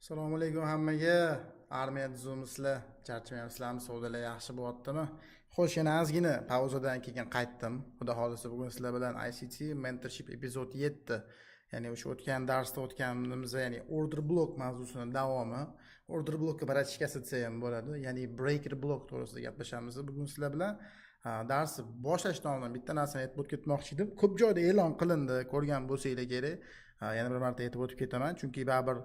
Assalomu alaykum hammaga. Armiya tuzummisizlar, charchamayapsizlarmi? Savdolar yaxshi bo'lyaptimi? Xo'sh, yana ozgina pauzadan keyin qaytdim. Xudo xohlasa, bugun sizlar bilan ICT Mentorship epizod 7. Ya'ni o'sha o'tgan darsda o'tganimiz, ya'ni order block mavzusini davomi. Order blockka братишка si desa ham bo'ladi. Ya'ni breaker block to'g'risida gaplashamiz bugun sizlar bilan. Darsni boshlashdan oldin bitta narsani aytib o'tib ketmoqchi edim. Ko'p joyda e'lon qilindi, ko'rgan bo'lsanglar kerak. Yana bir marta aytib o'tib ketaman, chunki baribir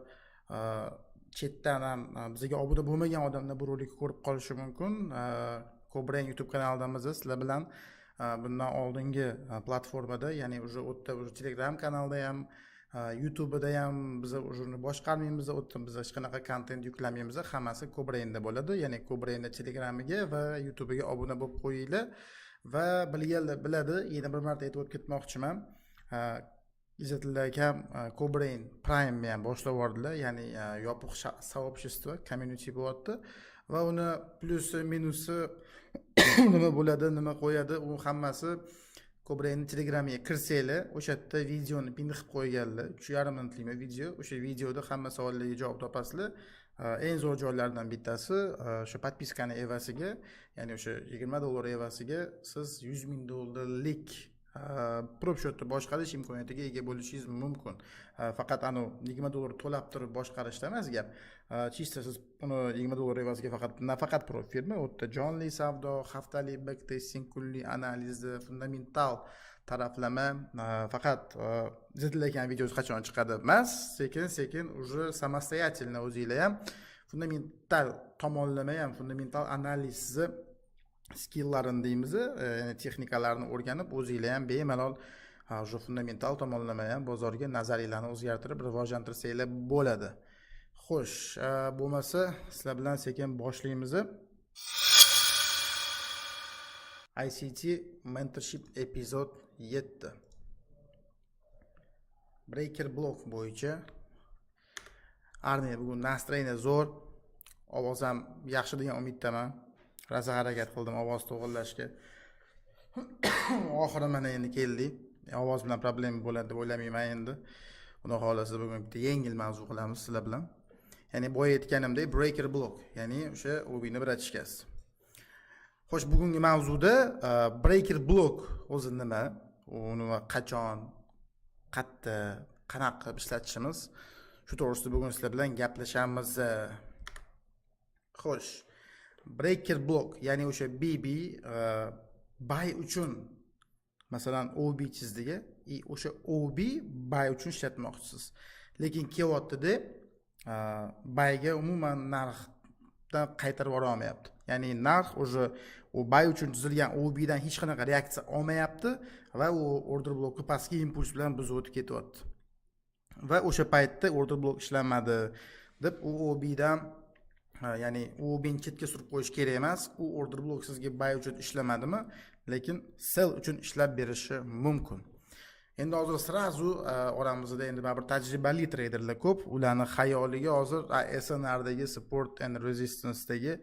chetdan ham bizga obuna bo'lmagan odamlar bu rolikni ko'rib qolishi mumkin. Kobrain YouTube kanalidamiz sizlar bilan bundan oldingi platformada, ya'ni уже u yerda, уже Telegram kanalda ham, YouTube'da ham biz уже uni boshqarmaymiz, u yerda biz hech qanaqa kontent yuklamaymiz, hammasi Kobrainda bo'ladi. Ya'ni Kobrainda Telegramiga va YouTube'ga obuna bo'lib qo'yinglar va bilganlar biladi, yana bir marta aytib o'tib ketmoqchiman. Izzatilla akam Kobrain Prime ham boshlab yubordilar, ya'ni yopiq сообщество, community bo'lyapti va uni plyusi, minusi nima bo'ladi, nima qo'yadi, u hammasi Kobrainni Telegramiga kirsanglar, o'sha yerda videoni pin qilib qo'yganlar, 3,5 minutlik video. O'sha videoda hamma savollarga javob topasizlar. Eng zo'r joylaridan bittasi, o'sha подписка ni evaziga, ya'ni o'sha 20 dollar evaziga siz 100 000 dollarlik prop счет ni boshqarish imkoniyatiga ega bo'lishingiz mumkin. Faqat anavi 20 dollar to'lab turib boshqarishda emas gap. Чисто siz uni 20 dollar evaziga faqat nafaqat prop firma, u yerda jonli savdo, haftalik backtesting, kunlik analizi, fundamental taraflama, faqat Izzatilla akani videosi qachon chiqadi emas, sekin sekin уже самостоятельно o'zinglar ham fundamental tomonlama ham, fundamental analizni skilllarini deymiz, ya'ni texnikalarni o'rganib, o'zinglar ham bemalol o'sha fundamental tomonlama ham bozorga nazaringlarni o'zgartirib, rivojlantirsanglar bo'ladi. Xo'sh, bo'lmasa sizlar bilan sekin boshlaymiz. ICT Mentorship epizod 7. Breaker block bo'yicha. Armiya, bugun настроение zo'r. Ovoz ham yaxshi degan umiddaman. Rosa harakat qildim ovoz to'g'irlashga. Oxiri mana endi keldik. Ovoz bilan problema bo'ladi deb o'ylamayman endi. Xudo xohlasa, bugun bitta yengil mavzu qilamiz sizlar bilan. Ya'ni boya aytganimdek, breaker block, ya'ni o'sha OBni братишка si. Xo'sh, bugungi mavzuda breaker block o'zi nima? Uni qachon, qayerda, qanaqa qilib ishlatishimiz, shu to'g'risida bugun sizlar bilan gaplashamiz. Xo'sh, breaker block, ya'ni o'sha BB, buy uchun masalan OB chizdik и o'sha OB buy uchun ishlatmoqchisiz. Lekin kelyapti-da, buyga umuman narxdan qaytarib yubora olmayapti. Ya'ni narx уже u buy uchun chizilgan OBdan hech qanaqa reaksiya olmayapti va u order blockni pastki impuls bilan buzib o'tib ketyapti. Va o'sha paytda order block ishlamadi deb u OBdan, ya'ni OBni chetga surib qo'yish kerak emas. U order block sizga buy uchun ishlamadimi, lekin sell uchun ishlab berishi mumkin. Endi hozir сразу oramizda endi baribir tajribali treyderlar ko'p. Ularni xayoliga hozir SNRdagi, support and resistance'dagi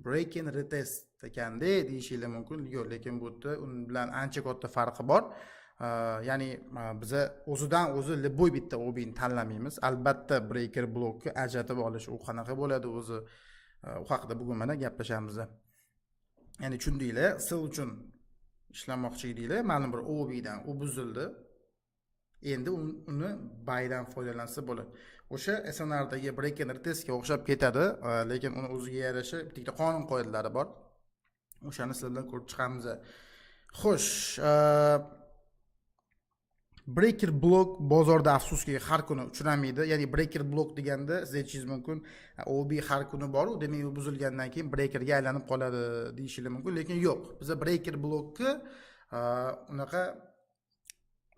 break and retest ekanda deyishinglar mumkin. Yo'q, lekin bu yerda un bilan ancha katta farqi bor. Ya'ni biza o'zidan o'zi любой bitta OBni tanlamaymiz. Albatta, breaker blockni ajratib olish, u qanaqa bo'ladi o'zi, u haqida bugun mana gaplashamiz. Ya'ni tushundinglar, sell uchun ishlamoqchi edinglar, ma'lum bir OBdan u buzildi. Endi uni buydan foydalansa bo'ladi. O'sha SNRdagi break and retestga o'xshab ketadi, lekin uni o'ziga yarasha bitta qonun qoidalari bor. O'shani sizlar bilan ko'rib chiqamiz. Xo'sh, breaker block bozorda afsuski har kuni uchramaydi. Ya'ni breaker block deganda siz aytishingiz mumkin, OB har kuni bor, u demak u buzilgandan keyin breakerga aylanib qoladi deyishingiz mumkin, lekin yo'q. Biza breaker blockni unaqa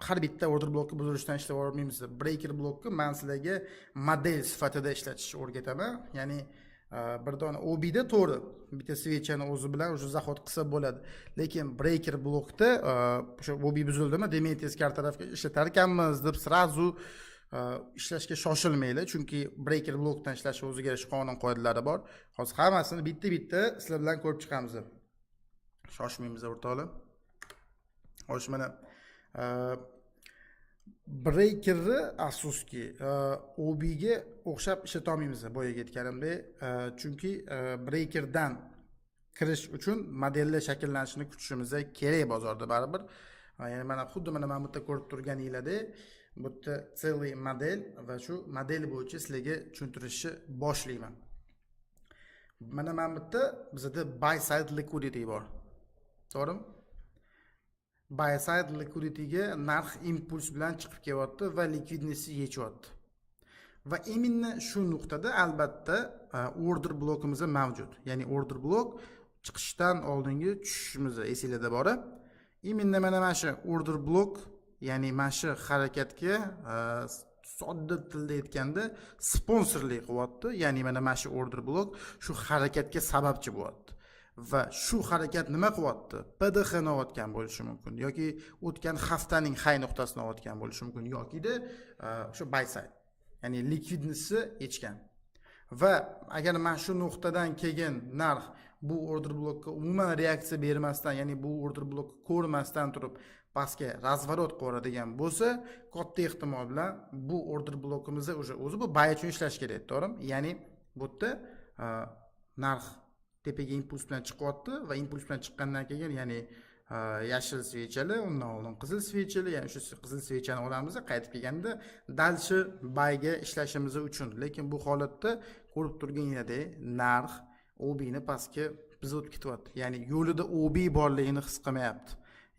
har bitta order blockni buzilishdan ishlab olmaymiz. Breaker blockni man sizlarga model sifatida ishlatishni o'rgataman. Ya'ni bir dona OBda to'g'ri bitta свеча ni o'zi bilan o'sha заход qilsa bo'ladi. Lekin breaker blockda o'sha OB buzildimi, demak teskari tarafga ishlatar ekanmiz deb сразу ishlashga shoshilmanglar, chunki breaker blockdan ishlashni o'ziga yarasha qonun qoidalari bor. Hozir hammasini bitta-bitta sizlar bilan ko'rib chiqamiz. Shoshmaymiz, o'rtoqlar. Xo'sh, mana Breakerni, afsuski, OBga o'xshab ishlatolmaymiz, boyagi aytganimdek, chunki breakerdan kirish uchun modellar shakllanishini kutishimiz kerak bozorda baribir. Ya'ni mana xuddi mana bu yerda ko'rib turganinglardek, bu yerda целый model va shu model bo'yicha sizlarga tushuntirishni boshlayman. Mana bu yerda bizada buy side liquidity bor, to'g'rimi? Buy side liquidityga narx impuls bilan chiqib kelyapti va ликвидность ni yechyapti va именно shu nuqtada, albatta, order blokimiz mavjud, ya'ni order blok chiqishdan oldingi tushishimiz esinglarda bor. Именно mana shu order blok, ya'ni mana shu harakatga, sodda tilda aytganda, sponsorlik qilyapti, ya'ni mana shu order blok shu harakatga sababchi bo'lyapti va shu harakat nima qilyapti? PDH ni olayotgan bo'lishi mumkin yoki o'tgan haftaning high nuqtasini olayotgan bo'lishi mumkin yokida o'sha buy side, ya'ni ликвидность ni yechgan. Va agar mana shu nuqtadan keyin narx bu order blokka umuman reaksiya bermasdan, ya'ni bu order blokni ko'rmasdan turib pastga разворот qilib bo'lsa, katta ehtimol bilan bu order blokimizni уже o'zi bu buy uchun ishlash kerak, to'g'rimi? Ya'ni bu yerda narx tepaga impuls bilan chiqyapti va impuls bilan chiqqandan keyin, ya'ni yashil свеча lar, undan oldin qizil свеча lar, ya'ni o'sha qizil свеча ni olamiz qaytib kelganda дальше buyga ishlashimiz uchun. Lekin bu holatda ko'rib turganinglardek, narx OBni pastga buzib o'tib ketyapti, ya'ni yo'lida OB borligini his qilmayapti.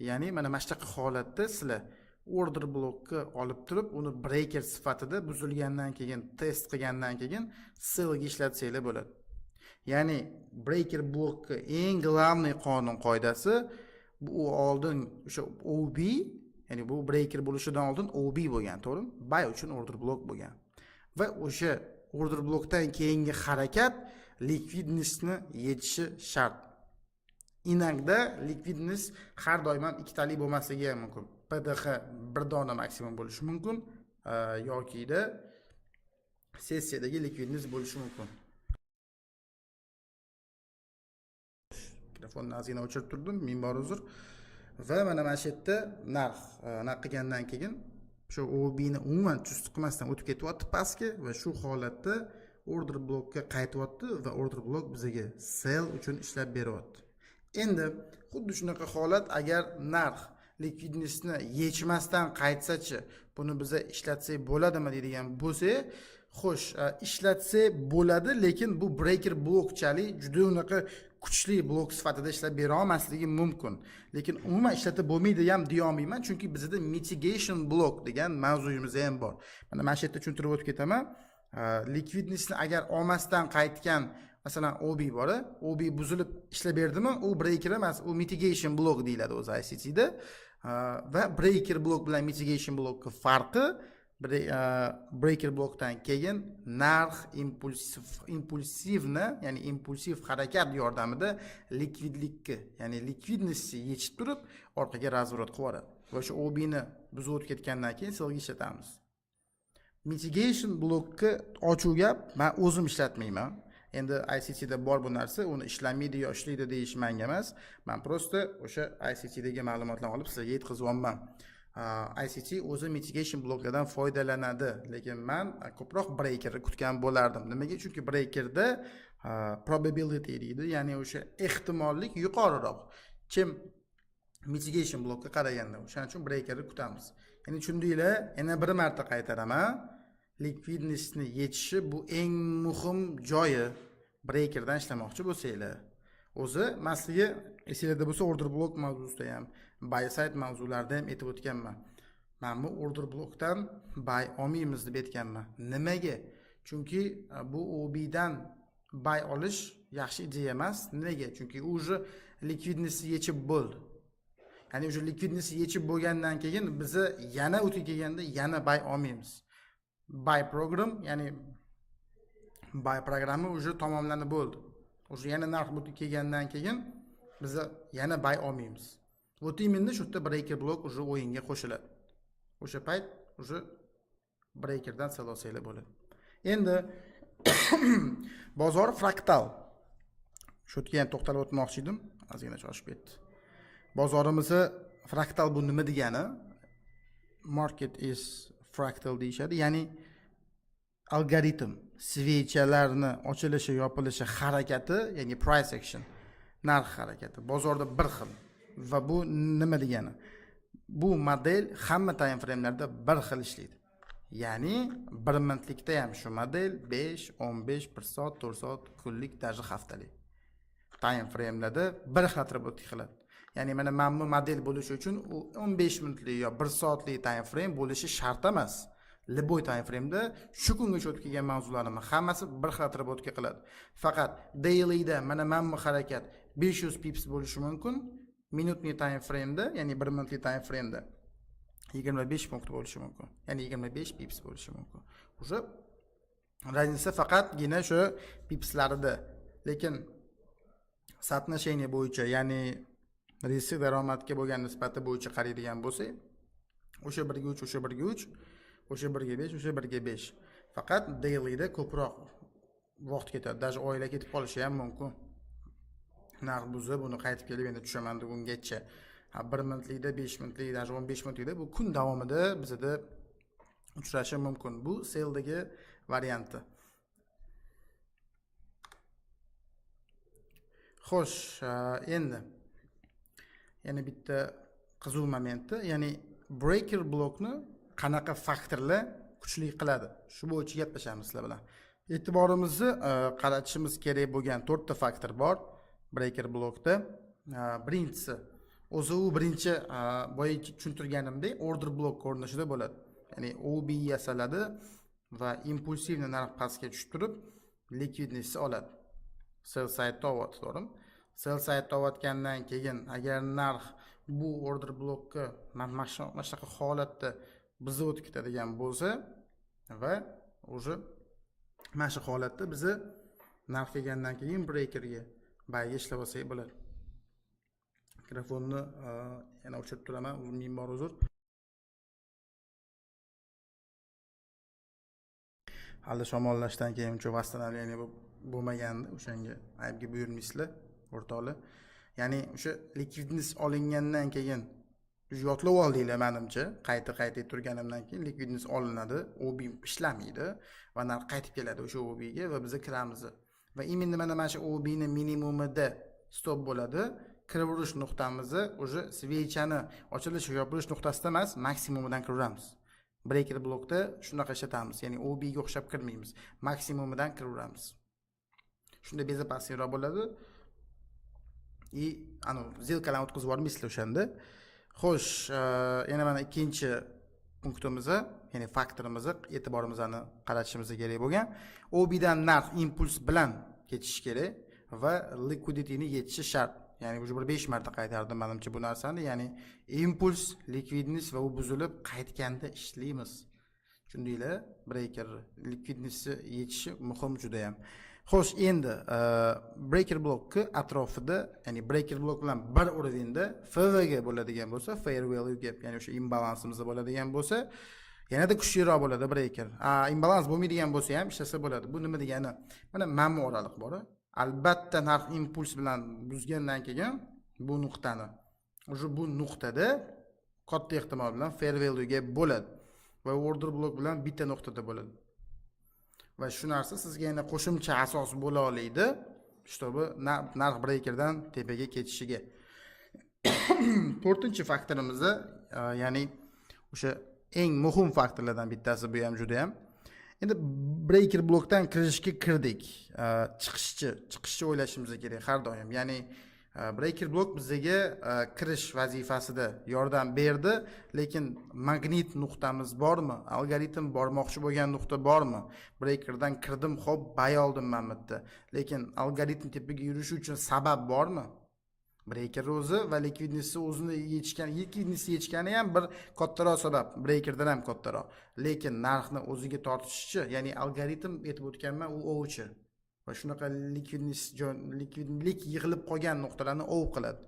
Ya'ni mana shunaqa holatda sizlar order blokni olib turib, uni breaker sifatida buzilgandan keyin test qilgandan keyin sellga ishlatsanglar bo'ladi. Ya'ni breaker blokni eng главный qonun qoidasi bu oldin o'sha OB, ya'ni bu breaker bo'lishidan oldin OB bo'lgan, to'g'rimi? Buy uchun order blok bo'lgan va o'sha order blokdan keyingi harakat ликвидность ni yechishi shart. Иногда ликвидность har doim ham ikkitalik bo'lmasligi ham mumkin, PDH bir dona maksimum bo'lishi mumkin yokida sessiyadagi ликвидность bo'lishi mumkin. Mikrofonni ozgina o'chirib turdim, ming bor uzr. Va mana shu yerda narx anaqa qilgandan keyin shu OBni umuman chust qilmasdan o'tib ketyapti pastga va shu holatda order blokka qaytyapti va order blok bizaga sell uchun ishlab beryapti. Endi xuddi shunaqa holat, agar narx ликвидность ni yechmasdan qaytsachi, buni biza ishlatsak bo'ladimi deydigan bo'lsak, xo'sh, ishlatsak bo'ladi, lekin bu breaker blokchalik juda unaqa kuchli blok sifatida ishlab bera olmasligi mumkin. Lekin umuman ishlatib bo'lmaydi ham deyolmayman, chunki bizda mitigation blok degan mavzuyimiz ham bor. Mana shu yerda tushuntirib o'tib ketaman. Ликвидность ni agar olmasdan qaytgan, masalan, OB bor, OB buzilib ishlab berdimi, u breaker emas, u mitigation blok deyiladi o'zi ICTda. Va breaker blok bilan mitigation blokni farqi: breaker blokdan keyin narx impulsivni, ya'ni impulsiv harakat yordamida likvidlikni, ya'ni ликвидность ni yechib turib orqaga разворот qilib yuboradi va o'sha OBni buzib o'tib ketgandan keyin sellga ishlatamiz. Mitigation blokni ochuv gap, man o'zim ishlatmayman. Endi ICTda bor bu narsa, uni ishlamaydi yo ishlaydi deyish manga emas, man просто o'sha ICTdagi ma'lumotlarni olib sizlarga yetkazyapman. ICT o'zi mitigation bloklardan foydalanadi, lekin man ko'proq breakerni kutgan bo'lardim. Nimaga? Chunki breakerda probability deydi, ya'ni o'sha ehtimollik yuqoriroq, чем mitigation blokka qaraganda. O'shaning uchun breakerni kutamiz. Ya'ni tushundinglar. Yana bir marta qaytaraman: ликвидность ni yechishi bu eng muhim joyi breakerdan ishlamoqchi bo'lsanglar. O'zi man sizga, esinglarda bo'lsa, order blok mavzusida ham, buy side mavzularida ham aytib o'tganman, mana bu order blokdan buy olmaymiz deb aytganman. Nimaga? Chunki bu OBdan buy olish yaxshi ideya emas. Nimaga? Chunki u уже ликвидность ni yechib bo'ldi, ya'ni уже ликвидность ni yechib bo'lgandan keyin biza yana o'tga kelganda yana buy olmaymiz. Buy program, ya'ni buy programma уже tamomlanib bo'ldi. Уже yana narx bu kelgandan keyin biza yana buy olmaymiz. Вот именно shu yerda breaker blok уже o'yinga qo'shiladi. O'sha payt уже breakerdan sell olsanglar bo'ladi. Endi bozor fraktal, shu yerga ham to'xtalib o'tmoqchi edim, ozgina shoshib ketdi. Bozorimizni fraktal bu nima degani? Market is fractal deyishadi, ya'ni algoritm свеча larni ochilishi, yopilishi harakati, ya'ni price action, narx harakati bozorda bir xil. Va bu nima degani? Bu model hamma time framelarda bir xil ishlaydi, ya'ni 1 minutlikda ham shu model, 5, 15, 1 soat, 4 soat, kunlik, даже haftalik time framelarda bir xil отработка qiladi. Ya'ni mana bu model bo'lishi uchun u 15 minutlik yo 1 soatlik time frame bo'lishi shart emas. Любой time frameda shu kungacha o'tib kelgan mavzularimni hammasi bir xil отработка qiladi. Faqat dailyda mana bu harakat 500 pips bo'lishi mumkin, минутный time frameda, ya'ni 1 minutlik time frameda 25 punkt bo'lishi mumkin, ya'ni 25 pips bo'lishi mumkin. Уже разница faqatgina shu pipslarida, lekin соотношение bo'yicha, ya'ni risk daromadga bo'lgan nisbati bo'yicha qaraydigan bo'lsak, o'sha 1:3, o'sha 1:3, o'sha 1:5, o'sha 1:5. Faqat dailyda ko'proq vaqt ketadi, даже oylar ketib qolishi ham mumkin, narx buzib, uni qaytib kelib endi tushaman degungacha. Ha, 1 minutlikda, 5 minutlik, даже 15 minutlikda bu kun davomida bizada uchrashi mumkin. Bu selldagi varianti. Xo'sh, endi yana bitta qiziq momenti, ya'ni breaker blokni qanaqa faktorlar kuchli qiladi, shu bo'yicha gaplashamiz sizlar bilan. E'tiborimizni qaratishimiz kerak bo'lgan to'rtta faktor bor breaker blokda. Birinchisi o'zi u birinchi, boya tushuntirganimdek, order blok ko'rinishida bo'ladi, ya'ni OB yasaladi va импульсивный narx pastga tushib turib ликвидность oladi, sell side olyapti, to'g'rimi? Sell side olayotgandan keyin agar narx bu order blokka mana shunaqa holatda buzib o'tib ketadigan bo'lsa va уже mana shu holatda bizni narx kelgandan keyin breakerga buyga ishlab olsak bo'ladi. Mikrofonni yana o'chirib turaman, ming bor uzr. Hali shamollashdan keyin uncha восстановление bo'lmagandi, o'shanga aybga buyurmaysizlar, o'rtoqlar. Ya'ni o'sha ликвидность olingandan keyin yodlab oldinglar manimcha, qayta qayta turganimdan keyin ликвидность olinadi, OB ishlamaydi va narx qaytib keladi o'sha OBga va biza kiramiz. Va именно mana shu OBni minimumida stop bo'ladi. Kiraverish nuqtamizni уже свеча ni ochilish yopilish nuqtasida emas, maksimumidan kiraveramiz. Breaker blokda shunaqa ishlatamiz, ya'ni OBga o'xshab kirmaymiz, maksimumidan kiraveramiz. Shunda безопасный roq bo'ladi и anavi сделка larni o'tkazib yubormaysizlar o'shanda. Xo'sh, yana mana ikkinchi punktimiz, ya'ni faktorimizni e'tiborimizni qaratishimiz kerak bo'lgan: OBdan narx impuls bilan ketishi kerak va liquidityni yechishi shart. Ya'ni уже bir 5 marta qaytardim manimcha bu narsani, ya'ni impuls, ликвидность va u buzilib qaytganda ishlaymiz, tushundinglar? Breaker ликвидность ni yechishi muhim judayam. Xo'sh, endi breaker blokni atrofida, ya'ni breaker blok bilan bir уровень da FVG bo'ladigan bo'lsa, fair value gap, ya'ni o'sha imbalansimiz bo'ladigan bo'lsa, yanada kuchliroq bo'ladi breaker. Imbalans bo'lmaydigan bo'lsa ham ishlasa bo'ladi. Bu nima degani? Mana bu oraliq bor, albatta narx impuls bilan buzgandan keyin bu nuqtani, уже bu nuqtada katta ehtimol bilan fair value gap bo'ladi va order blok bilan bitta nuqtada bo'ladi va shu narsa sizga yana qo'shimcha asos bo'la oladi, чтобы narx breakerdan tepaga ketishiga. To'rtinchi faktorimiz, ya'ni o'sha eng muhim faktorlardan bittasi bu ham judayam. Endi breaker blokdan kirishga kirdik, chiqishchi o'ylashimiz kerak har doim. Ya'ni breaker blok bizga kirish vazifasida yordam berdi, lekin magnit nuqtamiz bormi, algoritm bormoqchi bo'lgan nuqta bormi? Breakerdan kirdim, ho'p, buy oldim mana bu yerda, lekin algoritm tepaga yurishi uchun sabab bormi? Breaker o'zi va ликвидность o'zini yechgan, ликвидность yechgani ham bir kattaroq sabab, breakerdan ham kattaroq, lekin narxni o'ziga tortishchi, ya'ni algoritm aytib o'tganman, u ovchi va shunaqa ликвидность, likvidlik yig'ilib qolgan nuqtalarni ov qiladi.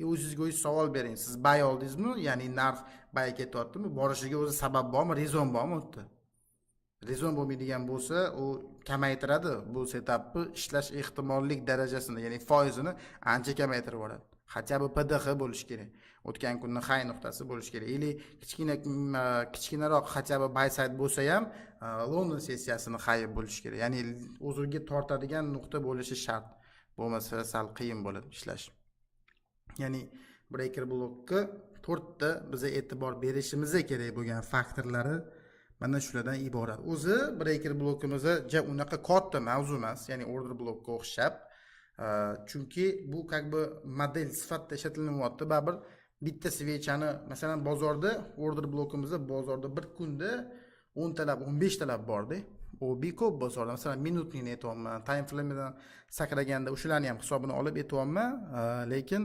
И o'zingizga o'zingiz savol bering: siz buy oldingizmi, ya'ni narx buy ketyaptimi, borishiga o'zi sabab bormi, резон bormi u yerda? Резон bo'lmaydigan bo'lsa, u kamaytiradi bu setupni ishlash ehtimollik darajasini, ya'ni foizini ancha kamaytirib yuboradi. Хотя бы PDH bo'lishi kerak, o'tgan kunni high nuqtasi bo'lishi kerak или kichkina, kichkinaroq, хотя бы buy side bo'lsa ham, London sessiyasini high bo'lishi kerak, ya'ni o'ziga tortadigan nuqta bo'lishi shart. Bo'lmasa sal qiyin bo'ladi ishlash. Ya'ni breaker blokka to'rtta biza e'tibor berishimiz kerak bo'lgan faktorlari mana shulardan iborat. O'zi breaker blokimiz ja unaqa katta mavzu emas, ya'ni order blokka o'xshab, chunki bu как бы model sifatida ishlatilyapti. Baribir bitta свеча ni, masalan, bozorda order blokimizda, bozorda bir kunda 10 talab, 15 talab borda, OB ko'p bozorda. Masalan, минутный ni aytyapman, time framedan sakraganda o'shalarni ham hisobini olib aytyapman, lekin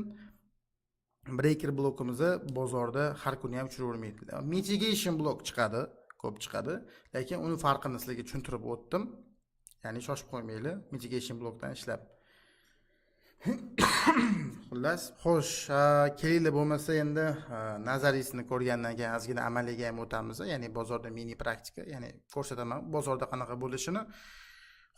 breaker blokimizni bozorda har kuni ham uchravermaydi. Mitigation blok chiqadi, ko'p chiqadi, lekin uni farqini sizlarga tushuntirib o'tdim, ya'ni shoshib qo'ymanglar mitigation blokdan ishlab. Xullas, xo'sh, kelinglar, bo'lmasa endi nazariysini ko'rgandan keyin ozgina amaliyga ham o'tamiz, ya'ni bozorda mini praktika, ya'ni ko'rsataman bozorda qanaqa bo'lishini.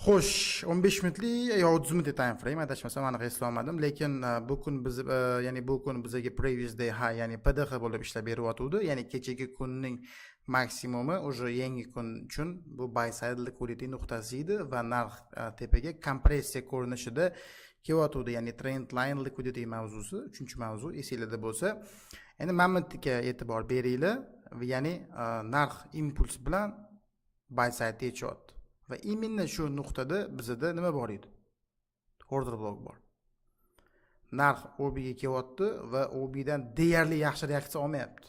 Xo'sh, 15 minutlik yo 30 minutlik time frame, adashmasam, aniq eslolmadim, lekin bu kun biz, ya'ni bu kun bizaga previous day high, ya'ni PDH bo'lib ishlab beryotgandi, ya'ni kechagi kunning maksimumi уже yangi kun uchun bu buy side liquidity nuqtasi edi va narx tepaga kompressiya ko'rinishida kelyotgandi, ya'ni trend line liquidity mavzusi, uchinchi mavzu esinglarda bo'lsa. Endi mana bu yerga e'tibor beringlar, ya'ni narx impuls bilan buy side yechyapti va именно shu nuqtada bizada nima bor edi? Order block bor. Narx OBga kelyapti va OBdan deyarli yaxshi reaksiya olmayapti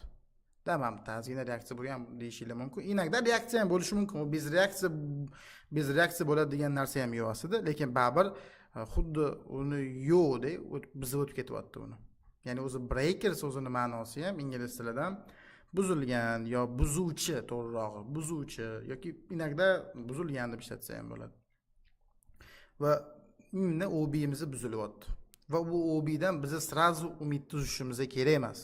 da. Mana bitta ozgina reaksiya bo'lgan deyishinglar mumkin, иногда reaksiya ham bo'lishi mumkin, u без реакция bo'ladi degan narsa ham yo'q aslida, lekin baribir xuddi uni yo'qdek buzib o'tib ketyapti uni. Ya'ni o'zi breaker so'zini ma'nosi ham ingliz tilidan buzilgan yo buzuvchi, to'g'rirog'i buzuvchi yoki иногда buzilgan deb ishlatsa ham bo'ladi. Va именно OBimizni buzilyapti va bu OBdan biza сразу umid tuzishimiz kerak emas,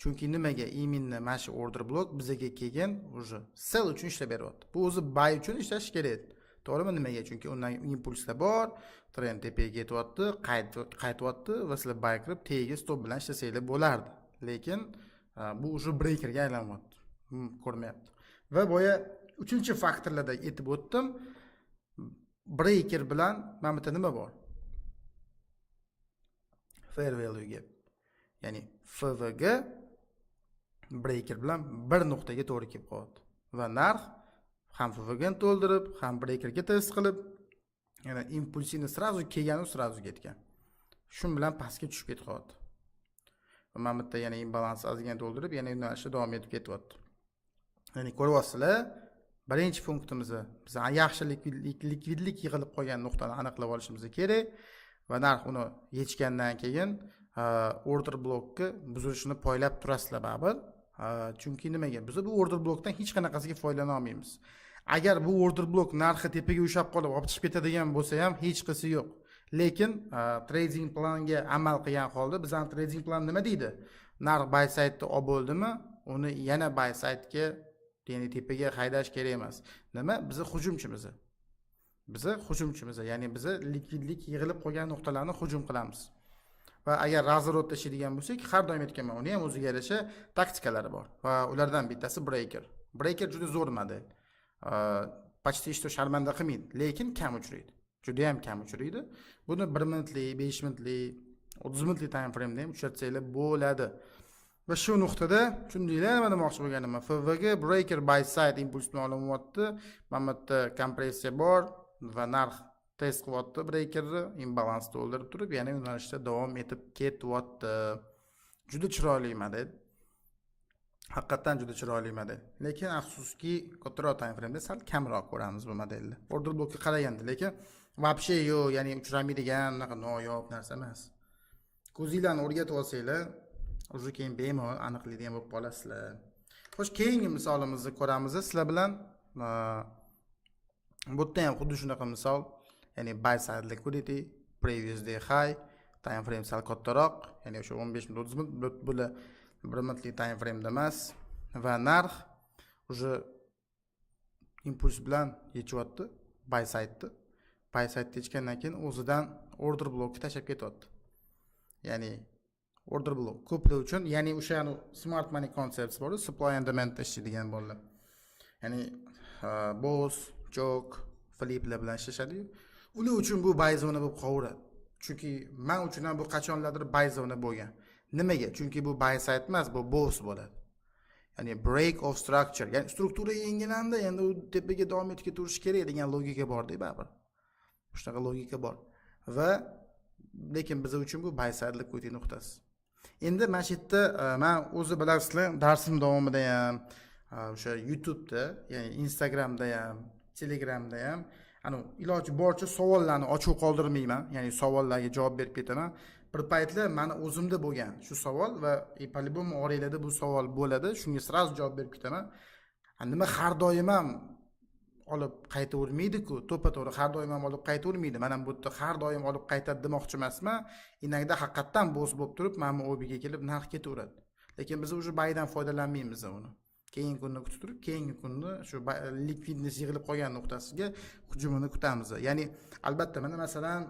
chunki nimaga? Именно mana shu order block bizaga keyin уже sell uchun ishlab beryapti. Bu o'zi buy uchun ishlashi kerak edi, to'g'rimi? Nimaga? Chunki undan impulslar bor, trend tepaga ketyapti, qaytyapti va sizlar buy kirib, tagiga stop bilan ishlasanglar bo'lardi, lekin bu уже breakerga aylanyapti, ko'rmayapti. Va boya uchinchi faktorlarda aytib o'tdim, breaker bilan mana bu yerda nima bor? Fair value gap, ya'ni FVG breaker bilan bir nuqtaga to'g'ri kelib qolyapti va narx ham FVGni to'ldirib, ham breakerga test qilib, yana impulsini сразу kelganu сразу ketgan, shu bilan pastga tushib ketib qolyapti va mana bu yerda yana imbalans ozgina to'ldirib, yana yo'nalishda davom etib ketyapti. Ya'ni ko'ryapsizlar, birinchi punktimizni biz yaxshi likvidlik yig'ilib qolgan nuqtani aniqlab olishimiz kerak va narx uni yechgandan keyin order blokni buzilishini poylab turasizlar baribir. Chunki nimaga? Biz bu order blokdan hech qanaqasiga foydalana olmaymiz. Agar bu order blok narxi tepaga ushlab qolib, olib chiqib ketadigan bo'lsa ham, hech qisi yo'q, lekin trading planga amal qilgan holda, bizani trading plan nima deydi? Narx buy side'da olib bo'ldimi, uni yana buy side'ga, ya'ni tepaga haydash kerak emas. Nima? Biza hujumchimiz, biza hujumchimiz, ya'ni biza likvidlik yig'ilib qolgan nuqtalarni hujum qilamiz. Va agar разворот da ishlaydigan bo'lsak, har doim aytganman, uni ham o'ziga yarasha taktikalari bor va ulardan bittasi breaker. Breaker juda zo'r model, почти что sharmanda qilmaydi, lekin kam uchraydi, judayam kam uchraydi. Buni 1 minutlik, 5 minutlik, 30 minutlik time frameda ham uchratsanglar bo'ladi. Va shu nuqtada tushundinglar nima demoqchi bo'lganimni? FVG, breaker, buy side impuls bilan olinyapti, mana bu yerda kompressiya bor va narx test qilyapti breakerni, imbalans to'ldirib turib, yana yo'nalishda davom etib ketyapti. Juda chiroyli model, haqiqatdan juda chiroyli model, lekin afsuski, kattaroq time frameda sal kamroq ko'ramiz bu modelni order blokka qaraganda. Lekin вообще yo'q, ya'ni uchramaydigan unaqa noyob narsa emas. Ko'zinglarni o'rgatib olsanglar, уже keyin bemalol aniqlaydigan bo'lib qolasizlar. Xo'sh, keyingi misolimizni ko'ramiz sizlar bilan. Bu yerda ham xuddi shunaqa misol, ya'ni buy side liquidity, previous day high, time frame sal kattaroq, ya'ni o'sha 15 minut, 30 minut, bular 1 minutlik time frameda emas. Va narx уже impuls bilan yechyapti buy side'ni. Buy side'ni yechgandan keyin o'zidan order blokka tashlab ketyapti, ya'ni Order block ko'plar uchun, ya'ni o'sha smart money concepts bor, supply and demand ishlaydigan bolalar, ya'ni BOS, CHoCH, fliplar bilan ishlashadiyu, ular uchun bu buy zona bo'lib qolaveradi. Chunki man uchun ham bu qachonlardir buy zona bo'lgan. Nimaga? Chunki bu buy side emas, bu BOS bo'ladi, ya'ni break of structure, ya'ni struktura yangilandi, endi u tepaga davom etib ketaverishi kerak degan logika borda. Baribir shunaqa logika bor va lekin biz uchun bu buy side liquidity nuqtasi. Endi mana shu yerda man o'zi, bilasizlar, darsim davomida ham, o'sha YouTubeda, ya'ni Instagramda ham, Telegramda ham anavi iloji boricha savollarni ochiq qoldirmayman, ya'ni savollarga javob berib ketaman. Bir paytlar mani o'zimda bo'lgan shu savol va по любому oranglarda bu savol bo'ladi, shunga сразу javob berib ketaman. Nima, har doim ham olib qaytavermaydiku, to'ppa to'g'ri har doim ham olib qaytavermaydi. Man ham bu yerda har doim olib qaytadi demoqchi emasman. Иногда haqiqatdan BOS bo'lib turib, mana bu OBga kelib narx ketaveradi, lekin biz уже buydan foydalanmaymiz uni. Keyingi kunni kutib turib, keyingi kunni shu ликвидность yig'ilib qolgan nuqtasiga hujumini kutamiz. Ya'ni albatta, mana masalan,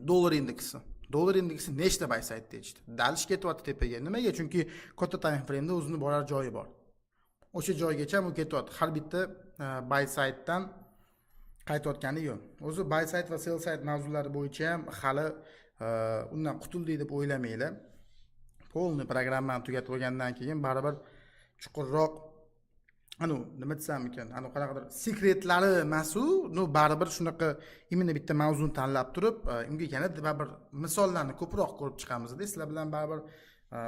dollar indeksi. Dollar indeksi nechta buy side yechdi, дальше ketyapti tepaga. Nimaga? Chunki katta time frameda o'zini borar joyi bor, o'sha joygacha u ketyapti. Har bitta buy sidedan qaytayotgani yo'q. O'zi buy side va sell side mavzulari bo'yicha ham hali undan qutuldik deb o'ylamanglar. Полный programmani tugatib bo'lgandan keyin baribir chuqurroq, anu nima desam ekan, anu qanaqadir sekretlari emasu, ну baribir shunaqa именно bitta mavzuni tanlab turib, unga yana baribir misollarni ko'proq ko'rib chiqamizda sizlar bilan. Baribir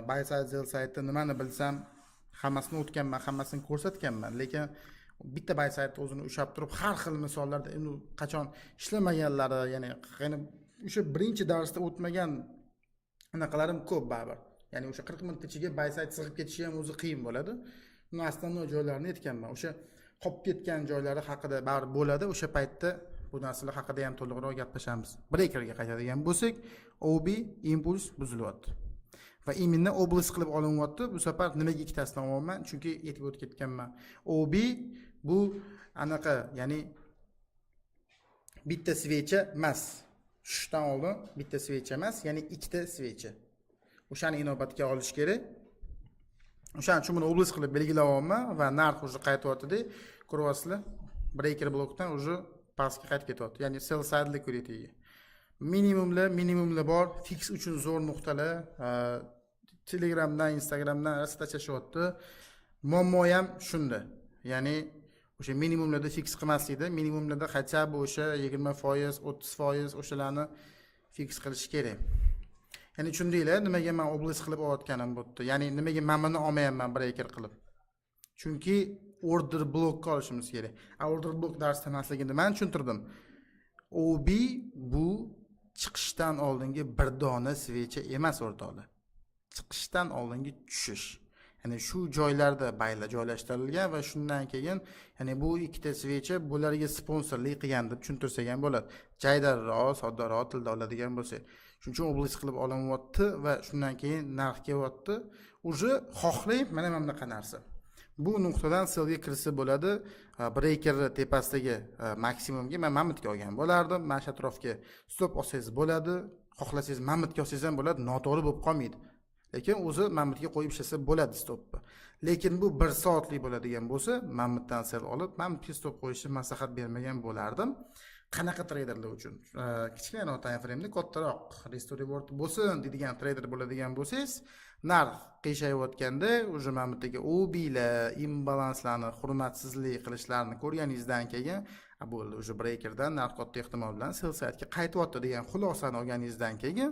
buy side, sell side nimani bilsam, hammasini o'tganman, hammasini ko'rsatganman, lekin bitta buy side o'zini ushlab turib, har xil misollarda endi qachon ishlamaganlari, ya'ni o'sha birinchi darsda o'tmagan anaqalarim ko'p baribir. Ya'ni o'sha 40 minut ichiga buy side sig'ib ketishi ham o'zi qiyin bo'ladi. Uni основной joylarini aytganman, o'sha qolib ketgan joylari haqida baribir bo'ladi. O'sha paytda bu narsalar haqida ham to'liqroq gaplashamiz. Breakerga qaytadigan bo'lsak, OB impuls buzilyapti va именно область qilib olinyapti. Bu safar nimaga ikkitasidan olyapman? Chunki aytib o'tib ketganman, OB bu anaqa, ya'ni bitta свеча emas, tushishdan oldin bitta свеча emas, ya'ni ikkita свеча. O'shani inobatga olish kerak. O'shaning uchun buni область qilib belgilayapman va narx уже qaytyaptida, ko'ryapsizlar, breaker blokdan уже pastga qaytib ketyapti, ya'ni sell side liquidityga. Minimumlar bor, fix uchun zo'r nuqtalar. Telegramdan, Instagramdan rosa tashlashyapti. Muammo ham shunda, ya'ni o'sha minimumlarda fix qilmaslikda. Minimumlarda хотя бы o'sha 20%, 30%, o'shalarni fix qilish kerak. Ya'ni tushundinglar, nimaga man область qilib olayotganim bu yerda, ya'ni nimaga man buni olmayapman breaker qilib? Chunki order blokka olishimiz kerak. A order blok darsda emasligini man tushuntirdim. OB bu chiqishdan oldingi bir dona свеча emas, o'rtoqlar, chiqishdan oldingi tushish. Ya'ni shu joylarda buylar joylashtirilgan va shundan keyin, ya'ni bu ikkita свеча bularga sponsorlik qilgan deb tushuntirsak ham bo'ladi, jaydarroq, soddaroq tilda oladigan bo'lsak. Shuning uchun область qilib olinyapti va shundan keyin narx kelyapti уже. Xohlang, mana bunaqa narsa, bu nuqtadan sellga kirsa bo'ladi. Breakerni tepasidagi maksimumga man mana olgan bo'lardim. Mana shu atrofga stop olsangiz bo'ladi, xohlasangiz mana bu olsangiz ham bo'ladi, noto'g'ri bo'lib qolmaydi, lekin o'zi mana bu yerga qo'yib ishlasa bo'ladi stopni. Lekin bu bir soatlik bo'ladigan bo'lsa, mana bu yerdan sell olib, mana bu yerga stop qo'yishni maslahat bermagan bo'lardim. Qanaqa treyderlar uchun? Kichkinaroq time frameda kattaroq risk reward bo'lsin deydigan treyder bo'ladigan bo'lsangiz, narx qiyshayotganda уже mana bu yerdagi OBlar, imbalanslarni hurmatsizlik qilishlarini ko'rganingizdan keyin, "A, bo'ldi, уже breakerdan narx katta ehtimol bilan sell sidega qaytyapti" degan xulosani olganingizdan keyin,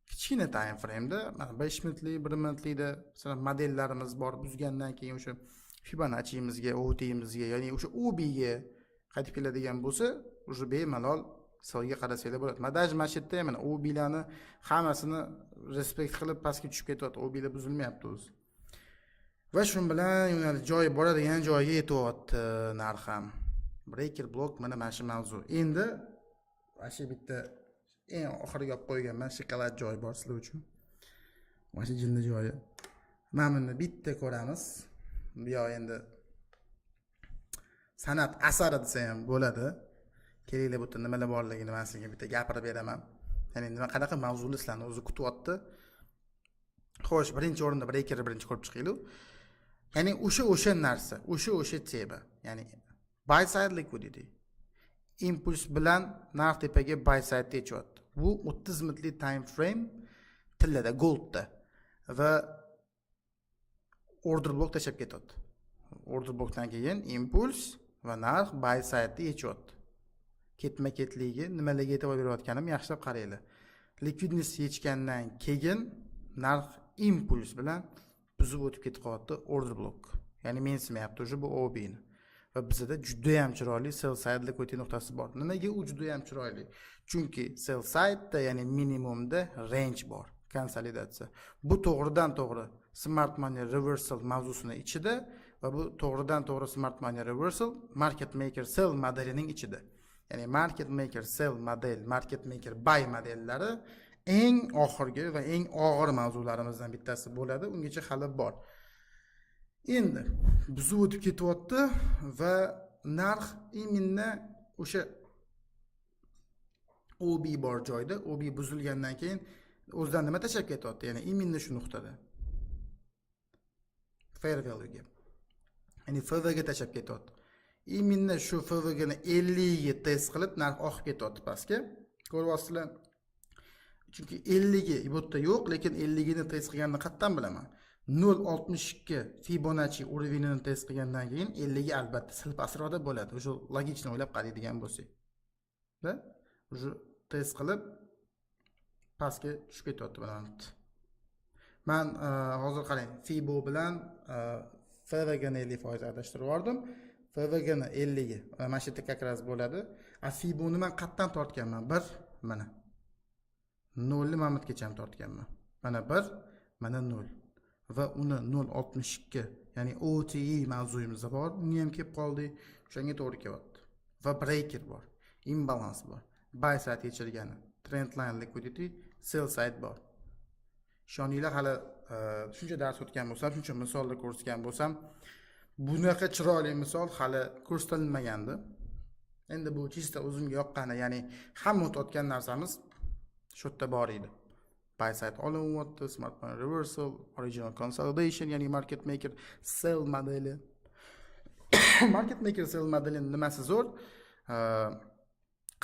kichkina time frameda, mana 5 minutlik, 1 minutlikda, masalan, modellarimiz bor, buzgandan keyin o'sha Fibonachimizga, OTimizga, ya'ni o'sha OBga qaytib keladigan bo'lsa, уже bemalol sellga qarasanglar bo'ladi. Man даже mana shu yerda ham, mana OBlarni hammasini respekt qilib pastga tushib ketyapti, OBlar buzilmayapti o'zi va shu bilan yo'nalish joyi, boradigan joyiga yetyapti narx ham. Breaker blok, mana shu mavzu. Endi mana shu bitta eng oxiriga olib qo'yganman, shokolad joy bor sizlar uchun, mana shu jinni joyi. Mana buni bitta ko'ramiz. Bu yoq endi san'at asari desa ham bo'ladi. Kelinglar, bu yerda nimalar borligini man sizga bitta gapirib beraman, ya'ni nima, qanaqa mavzular sizlarni o'zi kutyapti. Xo'sh, birinchi o'rinda breakerni birinchi ko'rib chiqaylik. Ya'ni o'sha narsa, o'sha tema, ya'ni buy side liquidity impuls bilan narx tepaga buy side yechyapti. Bu 30 minutlik time frame, tillada, goldda va order block tashlab ketyapti. Order blockdan keyin impuls va narx buy side'ni yechyapti. Ketma ketligi nimalarga e'tibor berayotganim, yaxshilab qaranglar. Ликвидность yechgandan keyin narx impuls bilan buzib o'tib ketib qolyapti order block, ya'ni mensimayapti уже bu OBni. Va bizada judayam chiroyli sell side liquidity nuqtasi bor. Nimaga u judayam chiroyli? Chunki sell sideda, ya'ni minimumda range bor, konsolidatsiya. Bu to'g'ridan to'g'ri smart money reversal mavzusini ichida va bu to'g'ridan to'g'ri smart money reversal market maker sell modelining ichida. Ya'ni market maker sell model, market maker buy modellari eng oxirgi va eng og'ir mavzularimizdan bittasi bo'ladi, ungacha hali bor. Endi buzib o'tib ketyapti va narx именно o'sha OB bor joyda, OB buzilgandan keyin o'zidan nima tashlab ketyapti? Ya'ni именно shu nuqtada fair value ga, ya'ni FVG tashlab ketyapti. Именно shu FVGni 50 ga test qilib, narx oqib ketyapti pastga, ko'ryapsizlar. Chunki 50 ga bu yerda yo'q, lekin 50 gini test qilganini qayerdan bilaman? 0,62 Fibonacci уровень ini test qilgandan keyin 50 ga albatta sal pastroqda bo'ladi, уже логично o'ylab qaraydigan bo'lsak da. Уже test qilib pastga tushib ketyapti. Mana man hozir qarang, Fibo bilan FVGni 50% adashtirib yubordim. FVGni 50 ga mana shu yerda как раз bo'ladi. A Fiboni man qayerdan tortganman? Bir, mana nolni mana bu yergacha ham tortganman. Mana bir, mana nol va uni 0,62, ya'ni OTE mavzuyimiz bor, unga ham kelib qoldik, o'shanga to'g'ri kelyapti. Va breaker bor, imbalance bor, buy side yechilgani, trend line liquidity, sell side bor. Ishoninglar, hali shuncha dars o'tgan bo'lsam, shuncha misollar ko'rsatgan bo'lsam, bunaqa chiroyli misol hali ko'rsatilmagandi. Endi bu чисто o'zimga yoqqani, ya'ni hamma o'tayotgan narsamiz shu yerda bor edi. Buy side olinyapti, smart money reversal, original consolidation, ya'ni market maker sell modeli. Market maker sell modelini nimasi zo'r,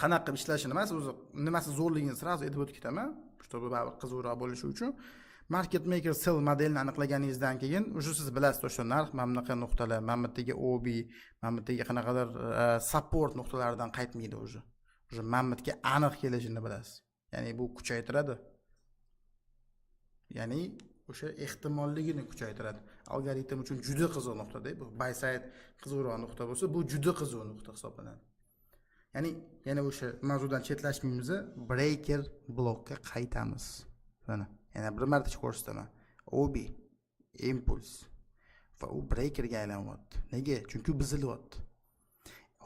qanaqa qilib ishlashini emas, o'zi nimasi zo'rligini сразу aytib o'tib ketaman, чтобы baribir qiziqroq bo'lishi uchun. Market maker sell modelini aniqlaganingizdan keyin уже siz bilasiz, o'sha narx mana bunaqa nuqtalar, mana bu yerdagi OB, mana bu yerdagi qanaqadir support nuqtalaridan qaytmaydi, уже mana bu yerga aniq kelishini bilasiz. Ya'ni bu kuchaytiradi, ya'ni o'sha ehtimolligini kuchaytiradi. Algoritm uchun juda qiziq nuqtada bu. Buy side qiziqroq nuqta bo'lsa, bu juda qiziq nuqta hisoblanadi. Ya'ni yana o'sha mavzudan chetlashmaymiz, breaker blokka qaytamiz. Mana yana bir marta ko'rsataman. OB, impuls va u breakerga aylanyapti. Nega? Chunki buzilyapti.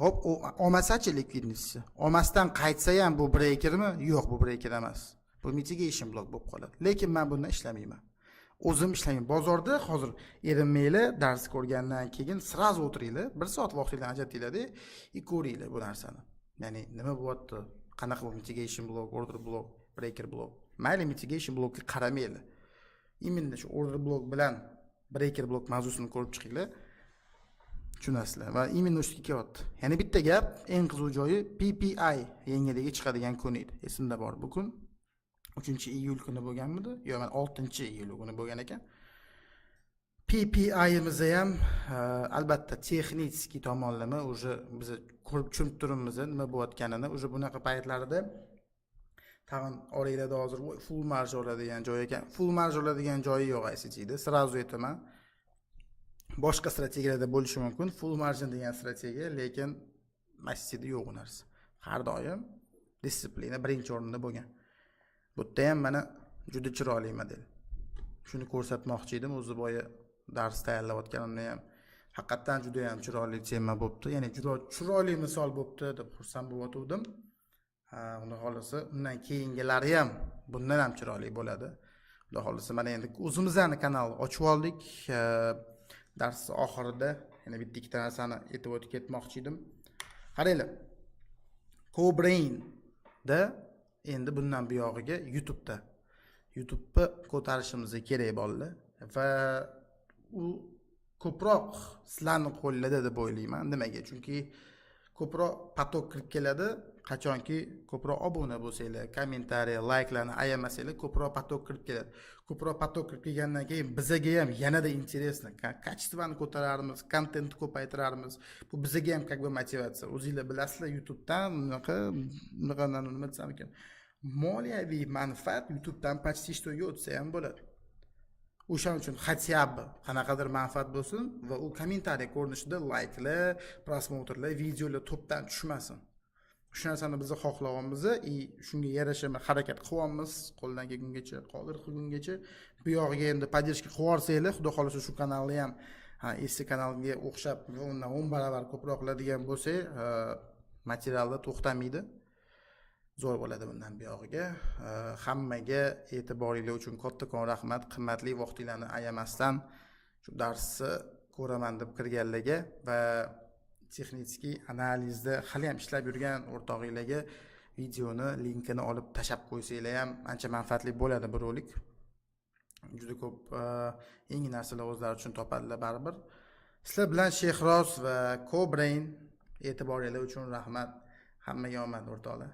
Ho'p, u olmasachi, ликвидность olmasdan qaytsa ham, bu breakermi? Yo'q, bu breaker emas, bu mitigation blok bo'lib qoladi. Lekin man bundan ishlamayman, o'zim ishlamayman. Bozorda hozir erinmanglar, dars ko'rgandan keyin сразу o'tiringlar, bir soat vaqtinglarni ajratinglarda и ko'ringlar bu narsani. Ya'ni nima bo'lyapti, qanaqa bu mitigation block, order block, breaker block. Mayli, mitigation blokka qaramanglar, именно shu order block bilan breaker block mavzusini ko'rib chiqinglar, tushunasizlar. Va именно o'sha kelyapti. Yana bitta gap, eng qiziq joyi, PPI yangiligi chiqadigan kun edi, esimda bor. Bu kun 3-iyul kuni bo'lganmidi? Yo'q, mana 6-iyul kuni bo'lgan ekan. PPI'imiz ham albatta texnik tomonlama уже biz ko'rib, tushunib turibmiz nima bo'layotganini. Уже bunaqa paytlarda tag'in oranglarda hozir "Voy, full marj oladigan joy ekan". Full marj oladigan joyi yo'q ICTda, сразу aytaman. Boshqa strategiyalarda bo'lishi mumkin full margin degan strategiya, lekin ICTda yo'q u narsa. Har doim дисциплина birinchi o'rinda bo'lgan. Bu yerda ham mana juda chiroyli model. Shuni ko'rsatmoqchi edim o'zi boya dars tayyorlayotganimda ham. Haqiqatdan juda ham chiroyli tema bo'libdi, ya'ni juda chiroyli misol bo'libdi deb xursand bo'layotgandim. Ha, xudo xohlasa, undan keyingilari ham bundan ham chiroyli bo'ladi, xudo xohlasa. Mana endi o'zimizni kanal ochib oldik. Dars oxirida yana bitta ikkita narsani aytib o'tib ketmoqchi edim. Qaranglar, Cobrainda endi bundan buyog'iga YouTubeda YouTubeni ko'tarishimiz kerak, bolalar, va u ko'proq sizlarni qo'lida deb o'ylayman. Nimaga? Chunki ko'proq поток kirib keladi, qachonki ko'proq obuna bo'lsanglar, kommentariy, layklarni ayamasanglar, ko'proq поток kirib keladi. Ko'proq поток kirib kelgandan keyin bizaga ham yanada интересно, качество ni ko'tararmiz, kontentni ko'paytirarmiz. Bu bizaga ham как бы motivatsiya. O'zinglar bilasizlar, YouTubedan bunaqa, nima desam ekan, moliyaviy manfaat YouTubedan почти что yo'q desa ham bo'ladi. O'shaning uchun хотя бы qanaqadir manfaat bo'lsin va u kommentariy ko'rinishida layklar, просмотр lar, videolar to'pdan tushmasin. Shu narsani biz xohlayapmiz и shunga yarasha harakat qilyapmiz qo'ldan kelgungacha, qodir qilgungacha. Bu yog'iga endi поддержка qilib yuborsanglar, xudo xohlasa, shu kanalni ham, ha, eski kanalga o'xshab va undan 10 barobar ko'proq qiladigan bo'lsak, materiallar to'xtamaydi, zo'r bo'ladi bundan buyog'iga. Hammaga e'tiboringlar uchun kattakon rahmat. Qimmatli vaqtinglarni ayamasdan shu darsni ko'raman deb kirganlarga va texnический analizda hali ham ishlab yurgan o'rtog'inglarga videoni linkini olib tashlab qo'ysanglar ham ancha manfaatli bo'ladi. Bu rolik juda ko'p yangi narsalar o'zlari uchun topadilar baribir. Sizlar bilan Shehroz va Cobrain. E'tiboringlar uchun rahmat. Hammaga omad, o'rtoqlar.